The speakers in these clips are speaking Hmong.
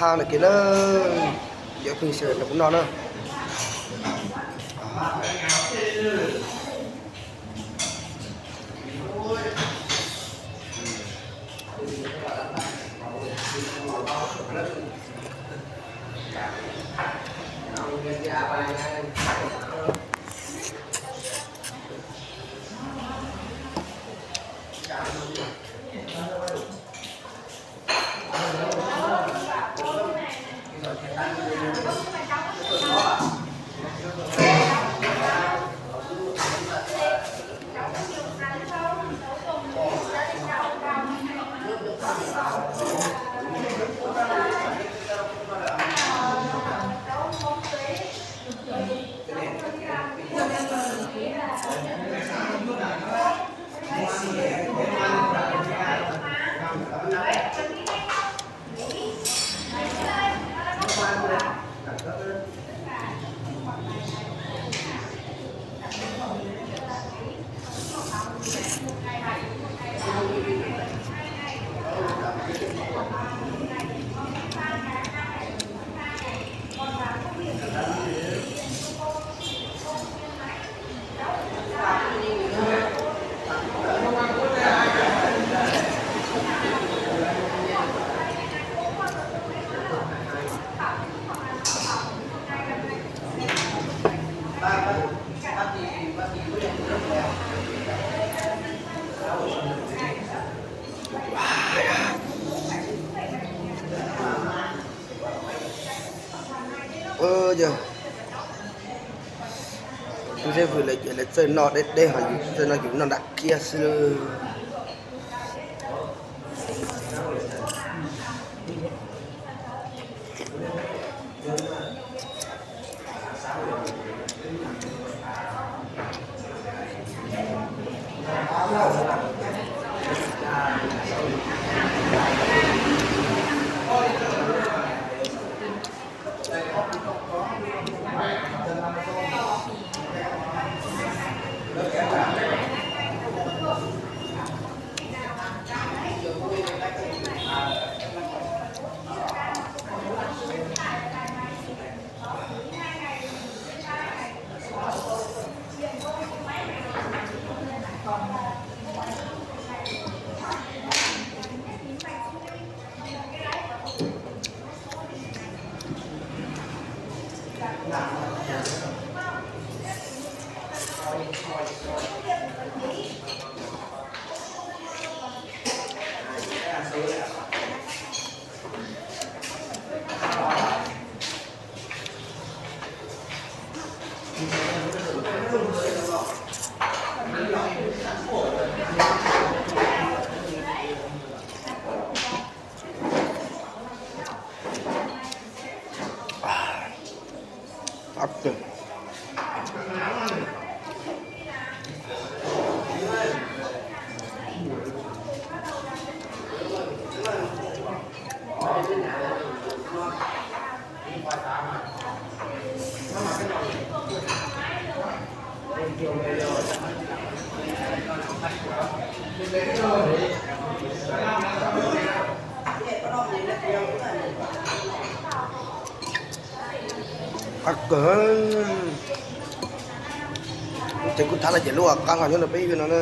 ha no kiag na, yuav pheej xyaw rau kuv noj na. Yog tus zeb vwm lawm ces lawv txawj noj deb deb, ho yus txawj noj yus noj nram kiab xwb. Qab kawg. Ces kuv tham no ces lub qab hlo nyob rau peb ib no na.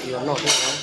Yuav noj thiab.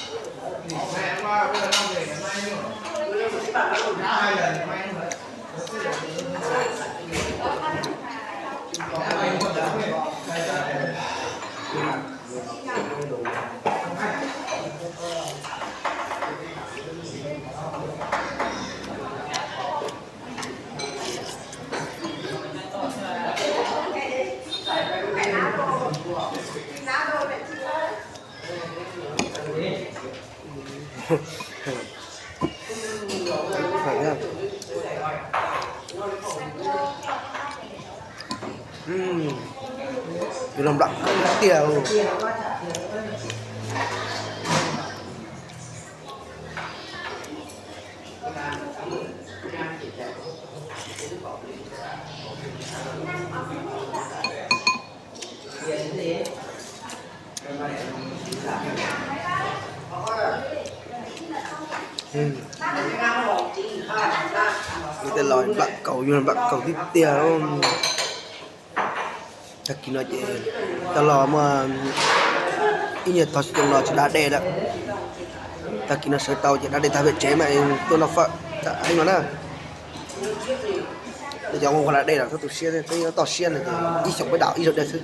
Yuav los nplam kaus tiag. Tej los nplam kaus, yus nplam kaus tib tiag. Tag kis no ces tau los muaj ib nyuag tog xov tooj los tsis da dej lawm. Tag kis no sawv tau ces da dej tag pem tsev mas tuaj noj fawm tam heeb no na. Cov ua da dej los txhob tu siab, txhob toj siab no ces ib xyoos peb dam ib zaug dej xwb.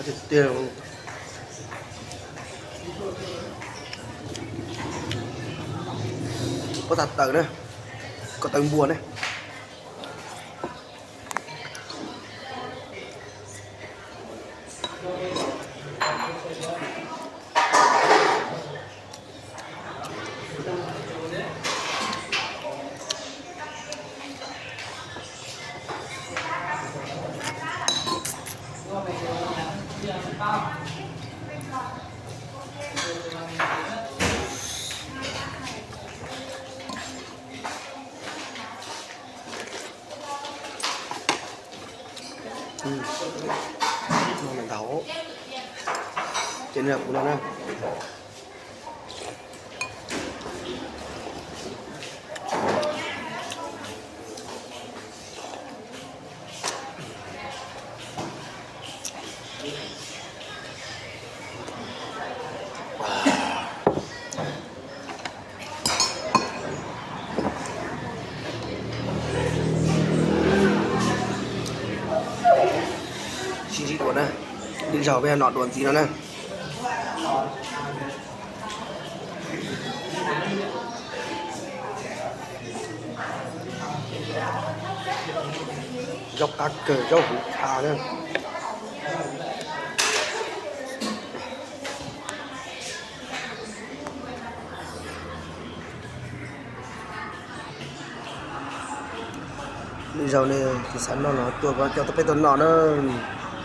Tiag tiag. Pob tag taws na, ko taw npua na. Ntau ces nws kuv no na. Sib ntsib dua na, lwm zaug peb noj dua ntxiv no na. Zaub qab kawg, zaub huv tshaj na. Lwm zaus ne, tus xav noj los tuaj, coj tuaj peb tuaj noj na.